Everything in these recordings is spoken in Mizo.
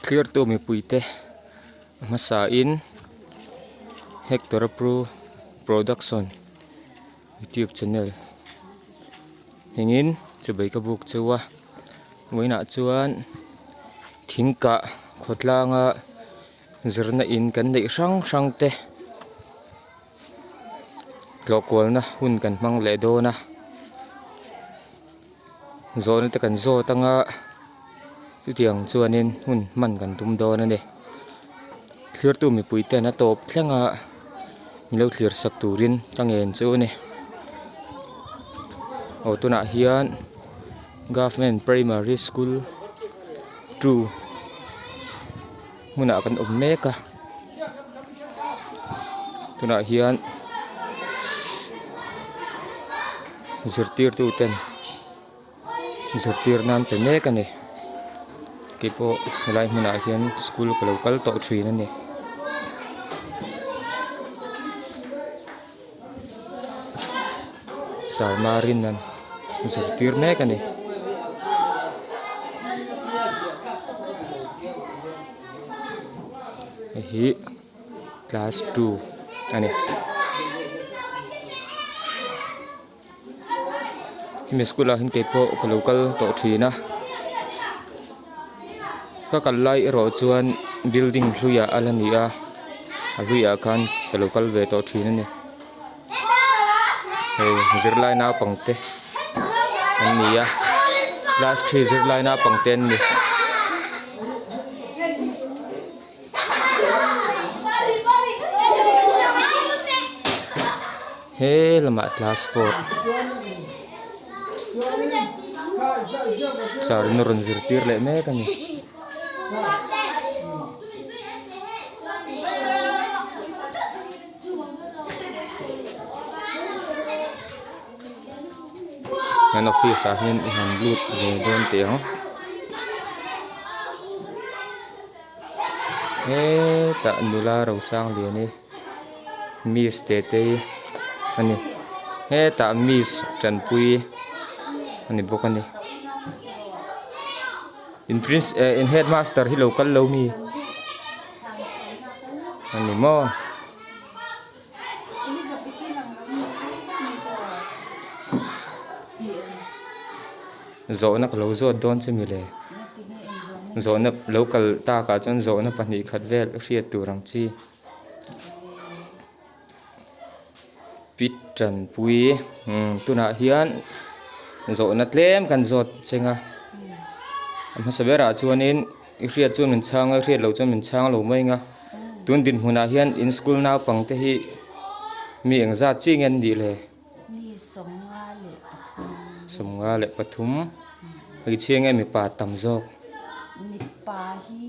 Thlirtu mipuite a hmasain Hector Pro Production YouTube channel hmingin chibai ka buk cheu a vawiinah chuan thing kah khawtlanga zirna in kan neih hrang hrang te tlawh kualna hun kan hmang leh dawn a. Zawhna te kan zawt anga chutiang chuanin hun hman kan tum dawn a ni. Thlirtu mipui ten a tawp thleng a min lo thlir sak turin ka ngen chu a ni. Aw tunah hian government primary school two hmunah kan awm mek a tunah hian zirtirtu ten zirtir nan pe mek a ni keipawh helai hmunah hian school ka lo kal tawh thin a ni. Salmarin an zirtir mek a ni. Hei hi class two a ni. Hemi school ah hian keipawh ka lo kal tawh thin a ka kal lai erawh chuan building hluiah a la ni a a hluiah khan ka lo kal ve tawh thin a ni hei zirlai naupangte an ni a class three zirlai naupangte an ni. He lamah class four char in a rawn zirtir leh mek a ni. An office ah hian i han lut ve dawn teh ang. Hetah nula Rosangliani miss Tetei a ni hetah miss Tanpuii a ni bawk a ni in prince eh in headmaster hi lo kal lo mi a ni maw. Zawhna ka lo zawt dawn che mile. Zawhna lo kal takah chuan zawhna pahnih khat vel hriat tur ang chi. Pi Tanpui umm tunah hian zawhna tlem kan zawt cheng a. A hmasa berah chuanin i hriat chuan min chhang a i hriat loh chuan min chhang lo mai ang a. Tun dinhmunah hian in school naupang te hi mi engzat chi nge an nih le? Mi 53. 53. Hmeichhia nge mipa tam zawk? Mipa hi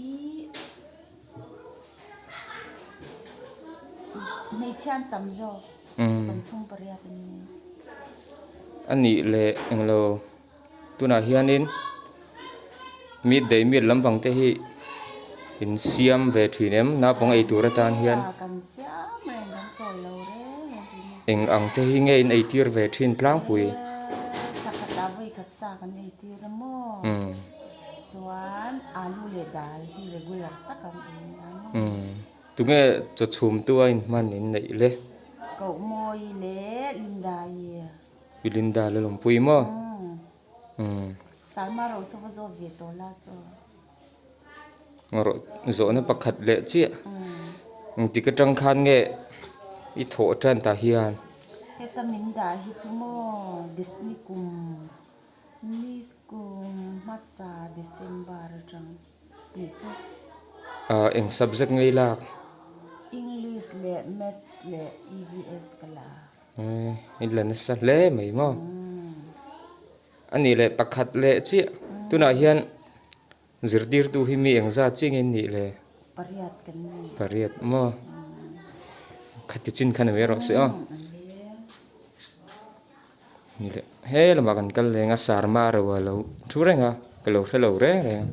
hmeichhia an tam zawk. 38 an ni. A nih leh englo tunah hianin mid day meal lampang te hi in siam ve thin em naupang ei tur atan hian kan siam reng kan chawl lo reng reng thin a. Eng ang te hi nge in ei tir ve thin tlangpui? Thla khatah vawi khat sa kan ei tir a maw? Chuan alu leh dal hi regular tak an ei nia maw? Tunge chaw chhum tu a inhman in neih le? Kohmawi leh Linda-i. Pi Linda la lawmpui maw? Umm. Salma ro saw va zawt ve tawh la saw. Rawh zawhna pakhat leh chiah. Engtik atang khan nge i thawh tan tah hian? Heta min dah hi chu maw Disney kum ni kum hmasa December atang tih chu. Ah eng subject nge i lak? English leh Maths leh EVS ka la. I la nasa hle mai maw? A nih leh pakhat leh chiah tunah hian zirtirtu hi mi engzat chiah nge an nih le? Pariat kan ni. Pariat maw? Khati chin khan a mai rawh se aw. Ni leh he lamah kan kal leng a Sarma ro a lo thu reng a ka lo hre lo reng reng a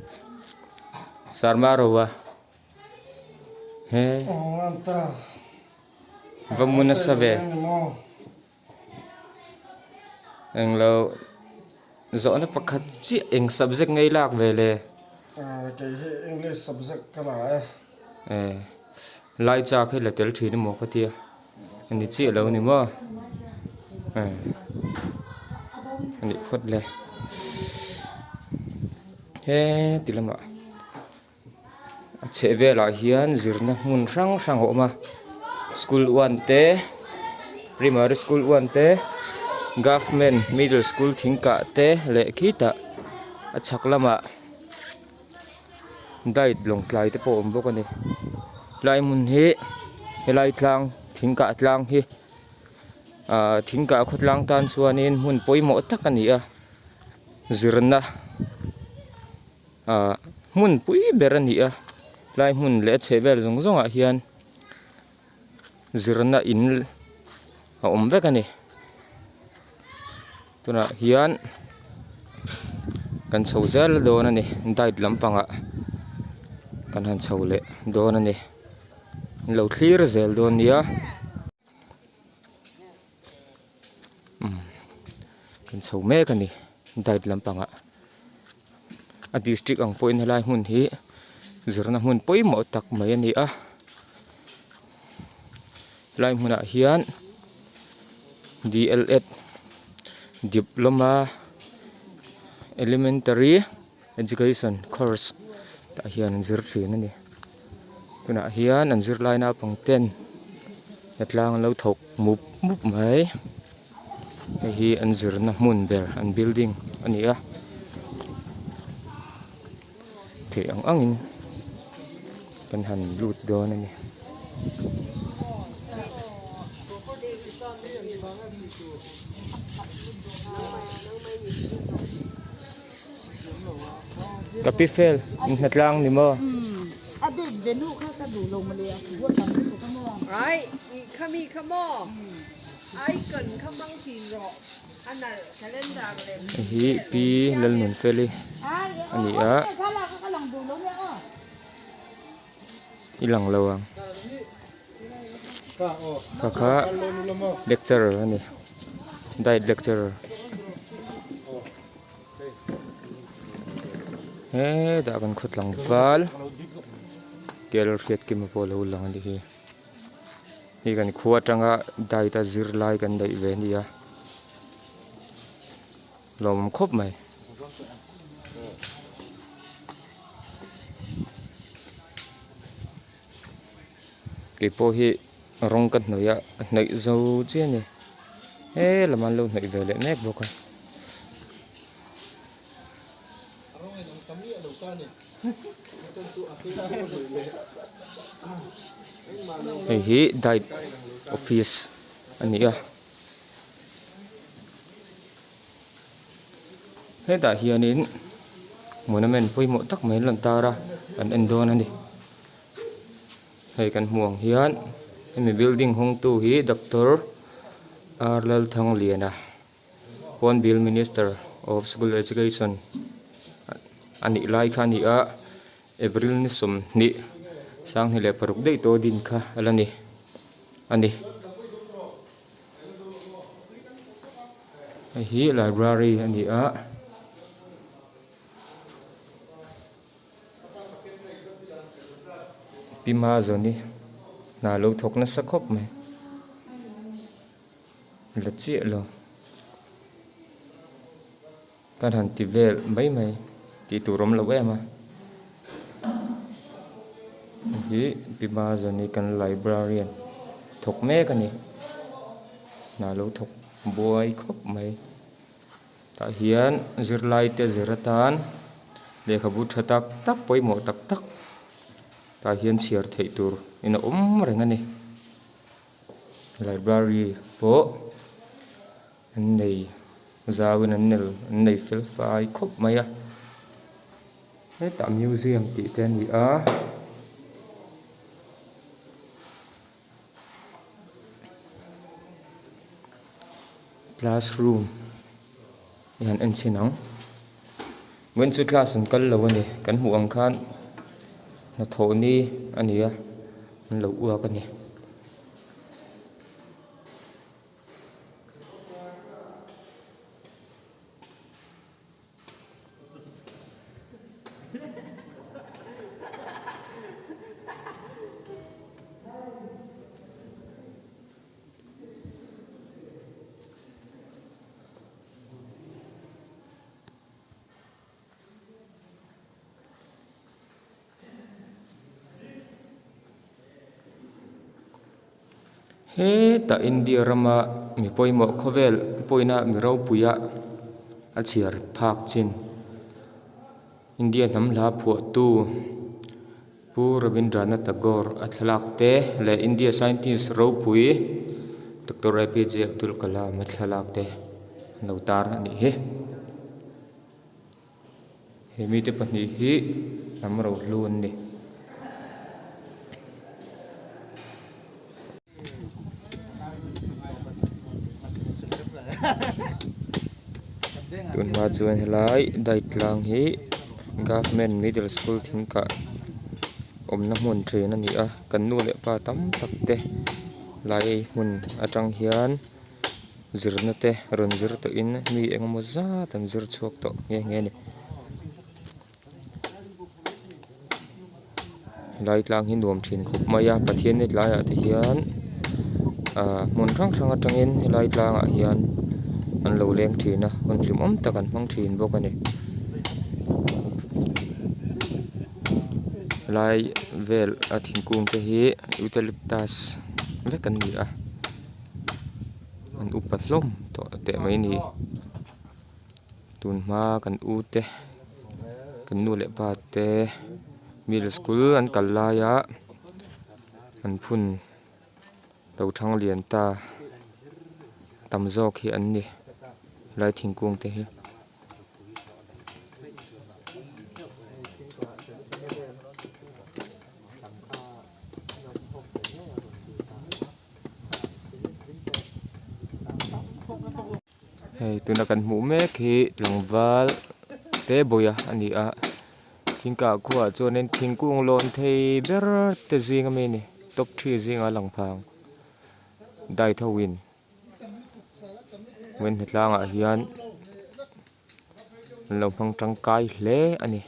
Sarma ro a he. Va mu nasa ve. Englo zawhna pakhat chiah eng subject ngei lak ve le. Kei hi English subject ka la e. Lai chak hi la tel thin emaw ka tia. A ni chiah lo ni maw? A nih phawt le. Heti lamah a chheh velah hian zirna hmun hrang hrang a awm a school one te primary school one te government middle school thingkah te leh khitah a chhak lamah diet lawngtlai te pawh a awm bawk a ni helai hmun hi helai tlang thingkah tlang hi ahh thingkah khawtlang tan chuanin hmun pawimawh tak a ni a zirna ahh hmun pui ber a ni a helai hmun leh a chheh vel zawng zawng ah hian zirna in a awm vek a ni tunah hian kan chho zel dawn a ni diet lampangah kan han chho leh dawn a ni an lo thlir zel dawn nia. Umm kan chho mek a ni diet lampangah a district ang pawhin helai hmun hi zirna hmun pawimawh tak mai a ni a helai hmunah hian D L Ed diploma elementary education course tah hian an zir thin a ni tunah hian an zirlai naupang ten hnatlang an lo thawk mup mup mai hei hi an zirna hmun ber an building a ni a theih ang ang in kan han lut dawn a ni. Ka pi fel in hnatlang ni maw? Hei hi Pi Lalnunfeli a ni a. I lang lo ang. Kha kha lecturer a ni diet lecturer hetah kan khaw tlangval kel hriat kima pawh a lo lang a nih hi hei kan khua atanga diet a zirlai kan daih ve a ni a lawmawm khawp mai. Kei pawh hi rawng ka hnawih a ka hnawih zo chiah a ni he lam an lo hnawih ve leh mek bawk a. Hei hi diet office a ni a. Hetah hianin monument pawimawh tak mai an rawn tar a kan en dawn a ni. Hei kan hmuh ang hian hemi building hawngtu hi Doctor R Lalthangliana Hornbill Minister of School Education a nih lai kha a ni a April ni 20 26 daih tawh din kha a la ni a ni. Hei hi library a ni a. Pi Mazawni hna lo thawk nasa khawp mai la chiah lo kan han ti vel mai mai tih tur awm lo em a hei hi Pi Mazawni kan librarian thawk mek a ni hna lo thawk buai khawp mai. Tah hian zirlai te zir atan lehkhabu tha tak tak pawimawh tak tak tah hian chhiar theih tur in a awm reng a ni. Library pawh an nei zau in an nel an nei fel fai khawp mai a hetah museum tih te a ni a. Classroom hi han en chhin ang vawiin chu class an kal lo a ni kan hmuh ang khan hnathawh ni a ni a an lo uak a ni. Hetah India rama mi pawimawh khawvel pawina mi ropuia a chhiar phak chin India hnam hla phuahtu Pu Rabindranath Tagore a thlalak te leh India scientist ropui Doctor APJ Abdul Kalam a thlalak te an lo tar a nih hi. He mite pahnih hi hnam rohlu an ni. Tunhma chuan helai dai tlang hi government middle school thingkah awmna hmun thin a ni a kan nu leh pa tam tak te lai hmun atang hian zirna te rawn zir tawhin mi engemaw zat an zir chhuak tawh nghe nghe a ni. Helai tlang hi nuam thin khawp mai a Pathian ni tlaiah te hian ahh hmun hrang hrang atangin helai tlangah hian an lo leng thin a hun hlimawm tak an hmang thin bawk a ni. Helai vel a thingkung te hi eucalyptus vek an ni a an upa hlawm tawh teh mai a ni. Tun hma kan u te kan nu leh pa te middle school an kal laia an phun lo thang lian ta tam zawk hi an ni helai thingkung te hi. Hei tuna kan hmuh mek hi tlangval te bawih a ani a thingkah khuaah chuanin thingkung lawn thei ber te zing ami a ni top three zinga lang phang dai tho in hnatlang ah hian an lo hmang tangkai hle a ni.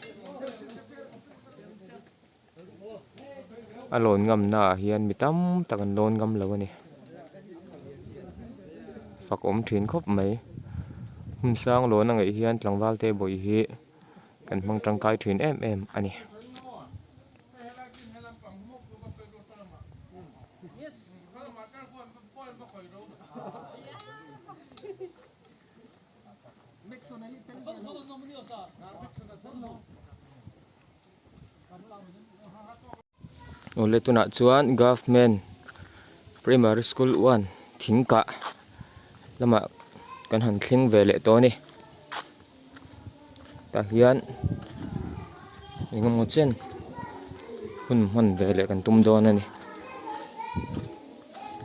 A lawn ngam naah hian mi tam tak an lawn ngam lo a ni fak awm thin khawp mai hmun sang lawn a ngaih hian tlangval te bawih hi kan hmang tangkai thin em em a ni. Awle tunah chuan government primary school one thing kah lamah kan han thleng ve leh tawh a ni tah hian engemaw chen hun hman ve leh kan tum dawn a ni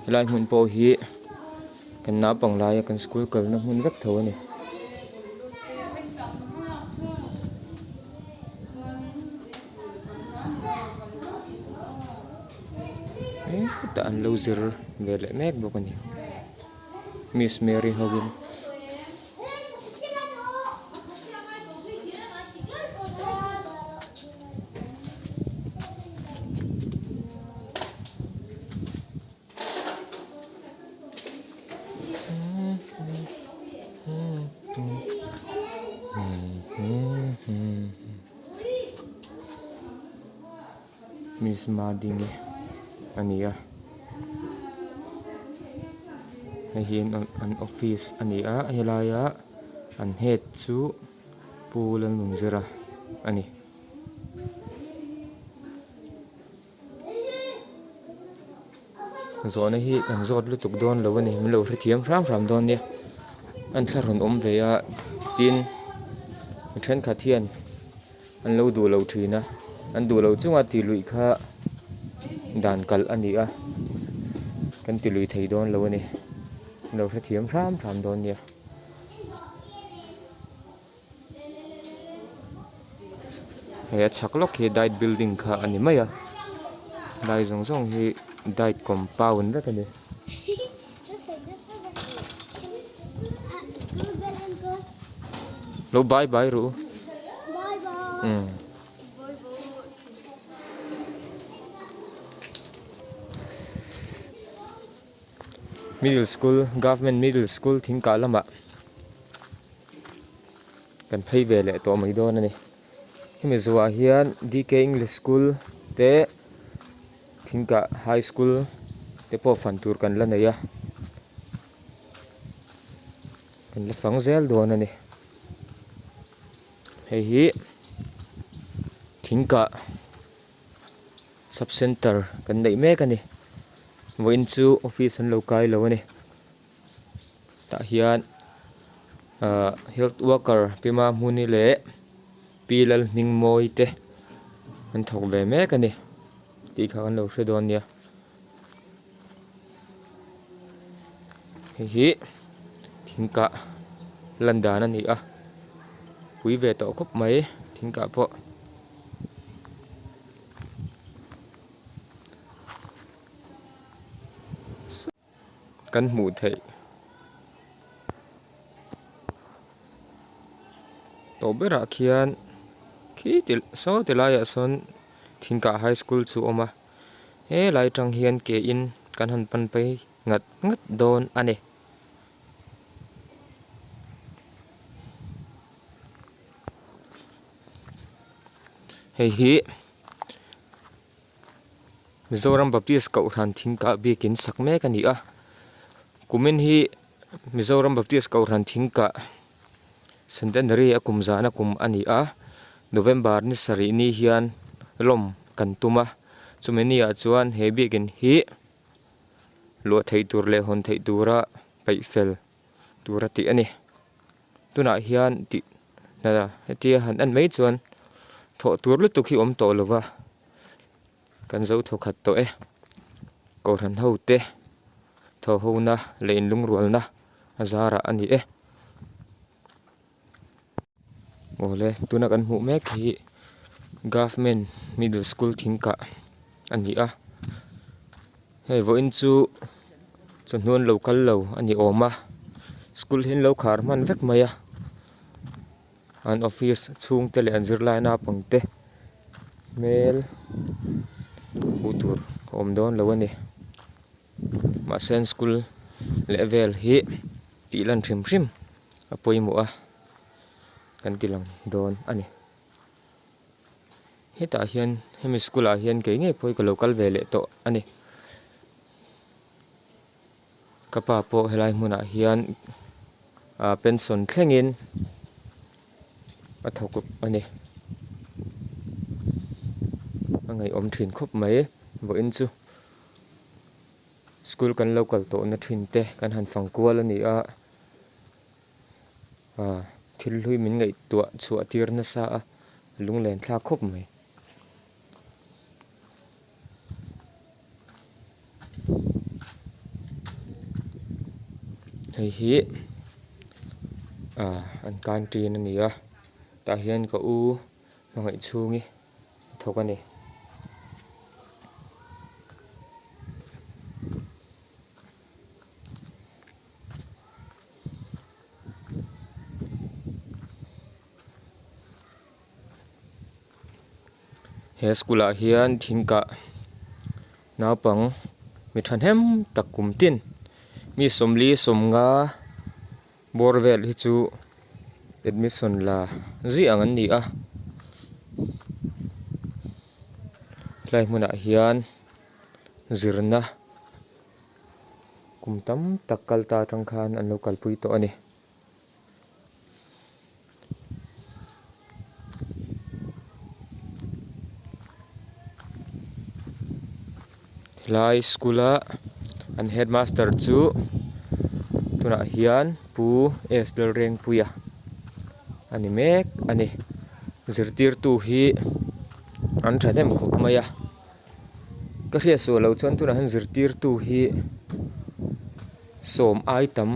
helai hmun pawh hi kan naupang laia kan school kalna hmun vek tho a ni. Hetah an lo zir ve leh mek bawk a ni miss mary ho in. Miss Madingi a ni a hei hi an office a ni a helaia an head chu Pu Lalnunzira a ni. Zawhna hi kan zawt lutuk dawn lo a ni min lo hrethiam hram hram dawn nia an thla rawn awm ve a tin mi thenkhat hian an lo duh lo thin a an duh loh chunga tih luih kha dan kalh a ni a kan ti lui thei dawn lo a ni min lo hrethiam hram hram dawn nia. Hei a chhak lawk hi diet building kha a ni mai a lai zawng zawng hi diet compound vek a ni. Lo bye bye ru umm. Middle school government middle school thingkah lamah kan phei ve leh tawh mai dawn a ni hemi zawhah hian D K english school te thingkah high school te. Te pawh fan tur kan la nei a, kan la fang zel dawn a ni. Hei hi thingkah sub center kan neih mek a ni. Vawiin chu office an lo kai lo a ni. Tah hian ahh health worker Pi Mahmuni leh Pi Lalhmingmawii te an thawk ve mek a ni tih kha kan lo hre dawn nia. Hei hi thingkah lan dan a ni a pui ve tawh khawp mai thingkah pawh. Kan hmuh theih tawh berah khian khi ti saw ti laiah sawn thingkah high school chu a awm a helai atang hian ke in kan han pan phei ngat ngat dawn a ni. Hei hi. Mizoram Baptist Kohhran thingkah biakin sak mek a ni a, kumin hi Mizoram Baptist Kohhran thingkah Centenary a kum zahna kum a ni a, November ni sarih ni hian lawm kan tum a, chumi ni ah chuan he biakin hi luah theih tur leh hawn theih tura peih fel tur a tih a ni. Tunah hian tih hna hetia han en mai chuan thawh tur lutuk hi awm tawh lo va. Kan zo thawkhat tawh e. Kohhran ho te thaw ho na leh inlungrualna a zarah a ni e. Awle tuna kan hmuh mek hi government middle school thingkah a ni a. Hei vawiin chu chawhnu an lo kal lo a ni awm a school hi an lo khar hman vek mai a. An office chhungte leh an zirlai naupangte hmel hmuh tur a awm dawn lo a ni. Mahse an school leh vel hi tih lan hrim hrim a pawimawh a kan ti lang dawn a ni. Hetah hian hemi school ah hian kei ngei pawh hi ka lo kal ve leh tawh a ni. Ka pa pawh helai hmunah hian ah pension thlengin a thawk a ni. A ngaihawm thin khawp mai vawiin chu school kan lo kal tawhna thin te kan han fang kual a ni a ah thil hlui min ngaihtuah chhuah tir nasa a lunglen thlak khawp mai. Hei hi ah an canteen a ni a tah hian ka u hmangaih chhungi a thawk a ni. He school ah hian thingkah naupang mi thahnem tak kum tin mi sawmli sawmnga bawr vel hi chu admission la ziah ang an ni a helai hmunah hian zirna kum tam tak kal ta atang khan an lo kalpui tawh a ni. Helai school a an headmaster chu tunah hian pu S Lalrengpuia a ni mek a ni zirtirtu hi an thahnem khawp mai a ka hriat suah loh chuan tunah hian zirtirtu hi sawm ai tam.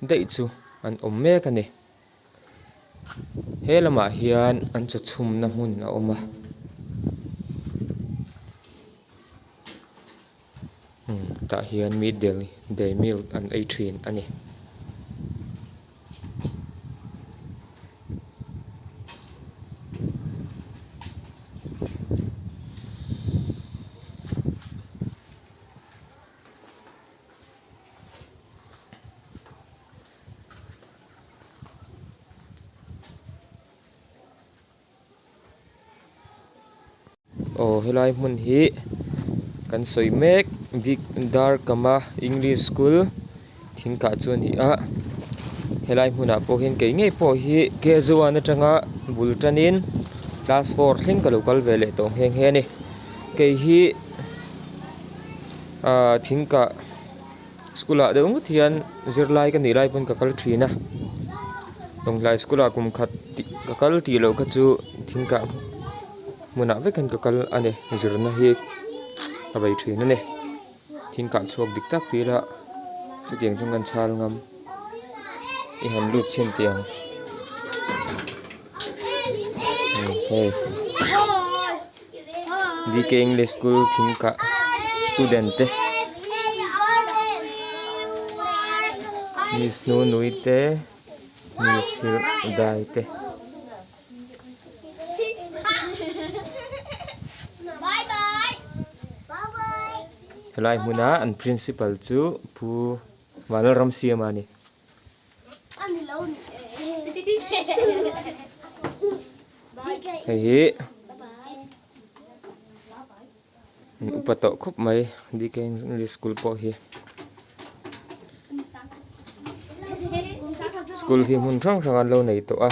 Daih chu an awm mek a ni. He lamah hian an chaw chhumna hmun a awm a. Umm tah hian mi del day meal an ei thin a ni. Aw helai hmun hi kan sawi mek Darkama English School thing kah chu a ni a helai hmunah pawh hian kei ngei pawh hi K Z one atanga bul tanin class four thleng ka lo kal ve leh tawh nghe nghe a ni kei hi ahh thing kah school ah deuh ngawt hian zirlai ka nih lai pawn ka kal thin a Lawngtlai school ah kum khat tih ka kal tih loh kha chu thing kah hmunah vek hian ka kal a ni zirna hi ka bei thin a ni thing kah chhuak dik tak tih ila chutiang chuan kan chhal ngam i han lut chhin teh ang hei D_K English School thing kah student te miss nunui te miss dai te. Helai hmuna an principal chu Pu Vanlalramsiama a ni. Hei hi upa tawh khawp mai D K English School pawh hi school hi hmun hrang hrang an lo nei tawh a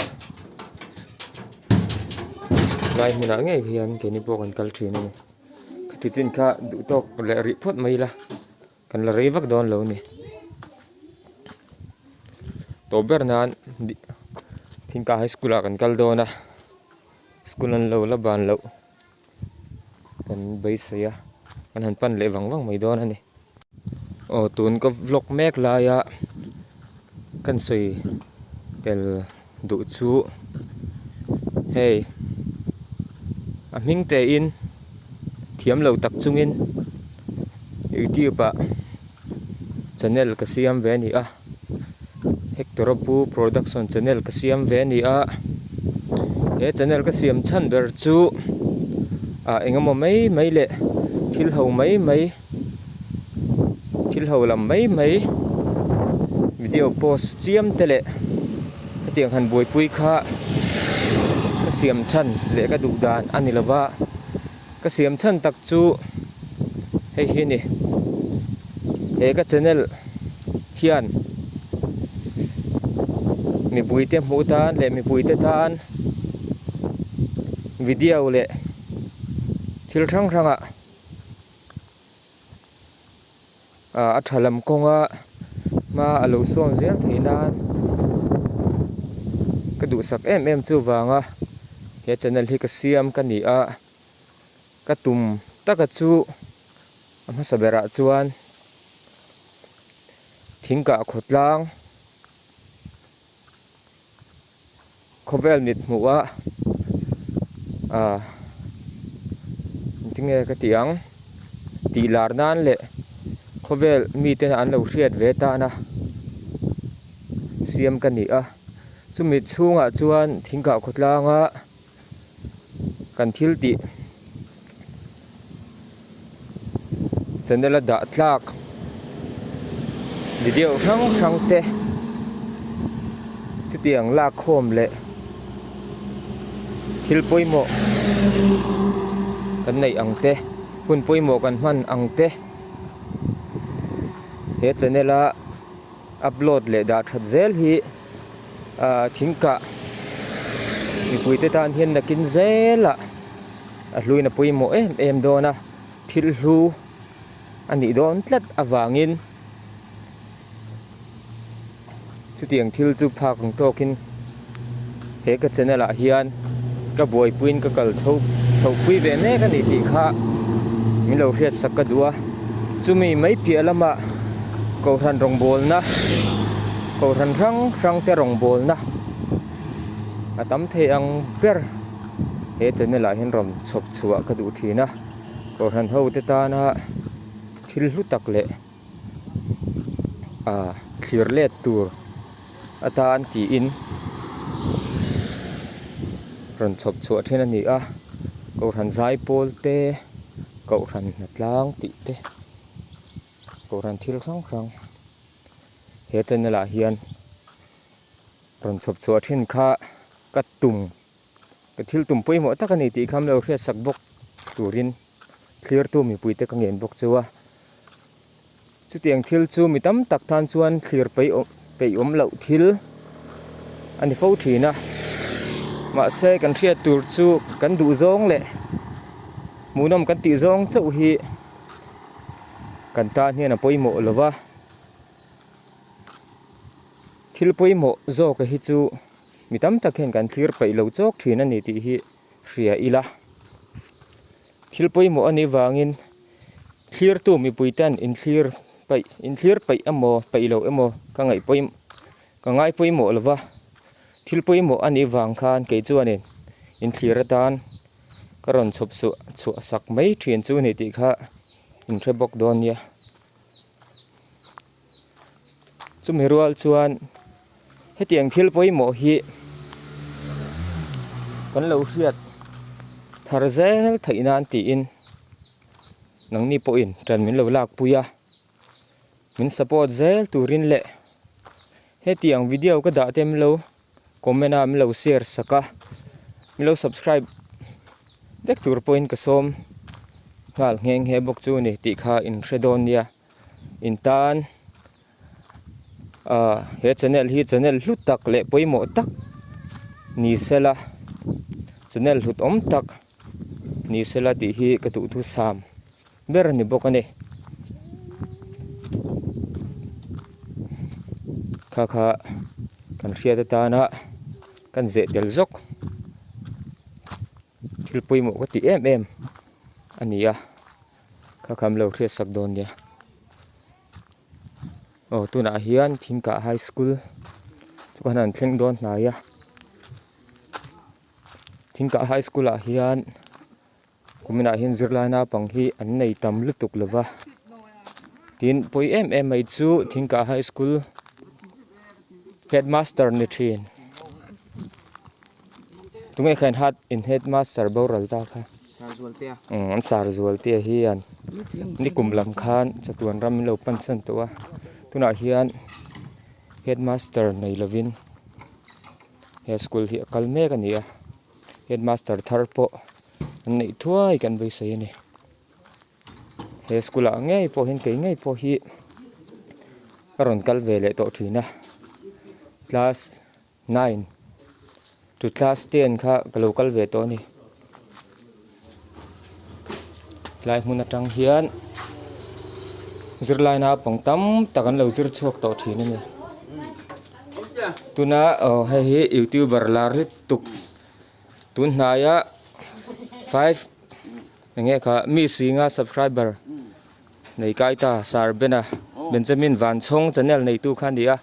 lai hmunah ngei hian keini pawh kan kal thin a ni khati chin kha duh tawk leh rih phawt mai ila. Kan la rei vak dawn lo a ni. Tawp ber nan Thingka High School ah kan kal dawn a, school an lo la ban loh kan beisei a, kan han pan leh vang vang mai dawn a ni. Aw tun ka vlog mek laia kan sawi tel duh chu hei a hming tein thiam lo tak chungin youtube ah channel ka siam ve a ni a hector a pu production channel ka siam ve a ni a he channel ka siam chhan ber chu ah eng emaw mai mai leh thil ho mai mai. Thil ho lam mai mai video post chiam te leh hetiang han buaipui kha ka siam chhan leh ka duh dan a ni lova ka siam chhan tak chu hei hi a ni he ka channel hian mipui te hmuh tan leh mipui te tan video leh thil hrang hrang ah. A tha lam kawnga hma a lo sawn zel theih nan ka duhsak em em chuvanga he channel hi ka siam ka ni a ka tum taka chu a hmasa berah chuan thing kah khawtlang. Khawvel mit hmuh a ah tinge ka tih ang tih lar nan leh khawvel mite an lo hriat ve tan a siam ka ni a chumi chhungah chuan thingkah khawtlanga kan thil tih channel a dah tlak video hrang hrang te chutiang lak khawm leh thil pawimawh kan neih ang te hun pawimawh kan hman ang te he channel a upload leh dah that zel hi ah thing kah mipui te tan hian nakin zel ah a hluin a pawimawh em em dawn a thil hlu a nih dawn tlat avangin chutiang thil chu phak ang tawkin he ka channel ah hian ka buaipuiin ka kal chho chho pui ve mek a ni tih kha min lo hriat sak ka duh a chumi mai piah lamah kohhran rawngbawlna kohhran hrang hrang te rawngbawlna a tam thei ang ber. He channel ah hian rawn chhawp chhuah ka duh thin a kohhran ho te tana thil hlu tak leh ah thlir let tur atan tiin rawn chhawp chhuah thin a ni a kohhran zaipawl te kohhran hnatlang tih te kohhran thil hrang hrang he channel ah hian rawn chhawp chhuah thin kha ka tum ka thil tum pawimawh tak a ni tih kha an lo hriat sak bawk turin thlirtu mipuite ka ngen bawk chu a. Chutiang thil chu mi tam tak tan chuan thlir peih peih awm loh thil a ni fo thin a. Mahse kan hriat tur chu kan duh zawng leh hmuhnawm kan tih zawng chauh hi kan tan hian a pawimawh lo va. Thil pawimawh zawk hi chu mi tam tak hian kan thlir peih lo chawk thin a ni tih hi hria ila. Thil pawimawh a nih vangin thlirtu mipui ten inthlir peih inthlir peih emaw peih loh emaw ka ngaih pawimawh ka ngai pawimawh lo va. Thil pawimawh a nih vang khan kei chuanin inthlir atan ka rawn chhawp chhuah chhuah sak mai thin chu a ni tih kha inhre bawk dawn nia. Chumi rual chuan hetiang thil pawimawh hi kan lo hriat thar zel theih nan tiin nangni pawhin ṭan min lo lakpui a, min support zel turin leh hetiang video ka dah te min lo comment a min lo share sak a, min lo subscribe vek tur pawhin ka sawm nghal nghe nghe bawk chu a ni tih kha in hre dawn nia. In tan ah he channel hi channel hlu tak leh pawimawh tak ni sela channel hlut awm tak ni sela tih hi ka duhthusam ber a ni bawk a ni. Kha kha kan hriat atana kan zeh tel zawk thil pawimawh ka tih em em a ni a. Kha kha an lo hriat sak dawn nia. Aw tunah hian Thingkah High School chu khan an thleng dawn hnai a. Thingkah High School ah hian kuminah hian zirlai naupang hi an nei tam lutuk lo va. Tin pawi em em mai chu Thingkah High School headmaster ni thin. Tunge kha in hat in headmaster boral ta kha umm an sar zual te hian nikum lam khan chatuan ram min lo pan san tawh a tunah hian headmaster nei lovin he school hi a kal mek a ni a headmaster thar pawh an neih thuai kan beisei a ni he school ah ngei pawh hian kei ngei pawh hi ka rawn kal ve leh tawh thin a class. Nine to class ten kha ka lo kal ve tawh a ni. Tlai hmun atang hian zirlai naupang tam tak an lo zir chhuak tawh thin a ni. Tuna aw hei hi youtuber lar lutuk tun hnaia five eng nge kha mi singa subscriber Nei kai ta Sir Bena Benjamin Vanchhawng channel neitu kha a ni a,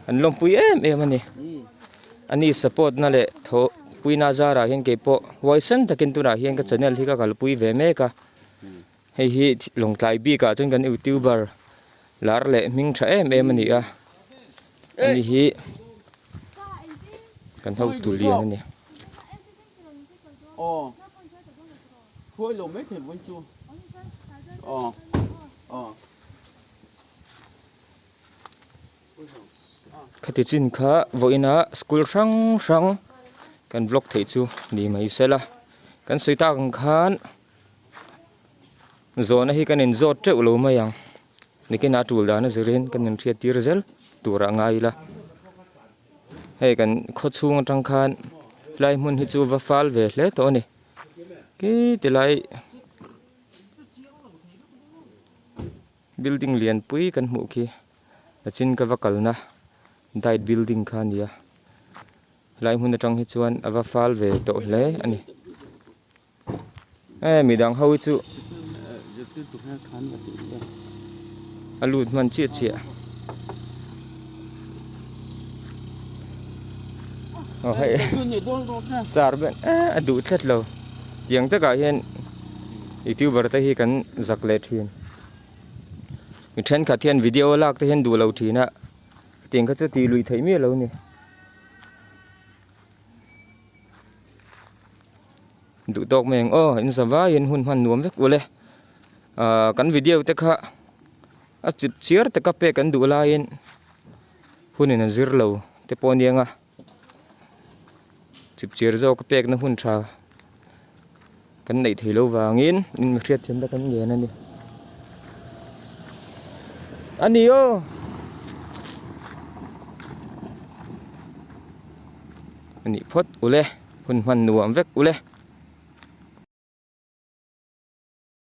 an lawmpui em em a ni. Ani support na leh thaw puina zarah hian kei pawh huaisen takin tunah hian ka channel hi ka kalpui ve mek a. Hei hi Lawngtlai bikah chuan kan youtuber lar leh hming tha em em a ni a, ani hi kan hotu lian a ni. Khati chin kha vawiina school hrang hrang kan vlog theih chu ni mai sela kan sawi tak ang khan zawhna hi kan inzawt teuh lo mai ang nikin a tul dan a zirin kan inhriat tir zel tur ah ngai ila hei kan khaw chhung atang khan helai hmun hi chu va fal ve hle tawh a ni. Khi ti lai building lian pui kan hmuh khi a chin ka va kalna diet building kha a ni a helai hmun atang hi chuan a va fal ve tawh hle a ni e midang ho hi chu a lut hman chiah chiah. Aw hei sar vel eh a duh tlat lo tiang takah hian youtuber te hi kan zak leh thin mi thenkhat hian video lak te hian duh lo thin a tiang kha chu tih luih theih miah lo a ni. Duh tawk mai ang aw in za vaiin hun hman nuam vek ule ah kan video te kha a chip chiar taka pek an duh laiin hunin a zir lo te pawh a niang a chip chiar zawk a pekna hun tha kan neih theih loh vangin in mi hriatthiamna kan ngen a ni. A ni aw. A nih phawt ule hun hman nuam vek ule.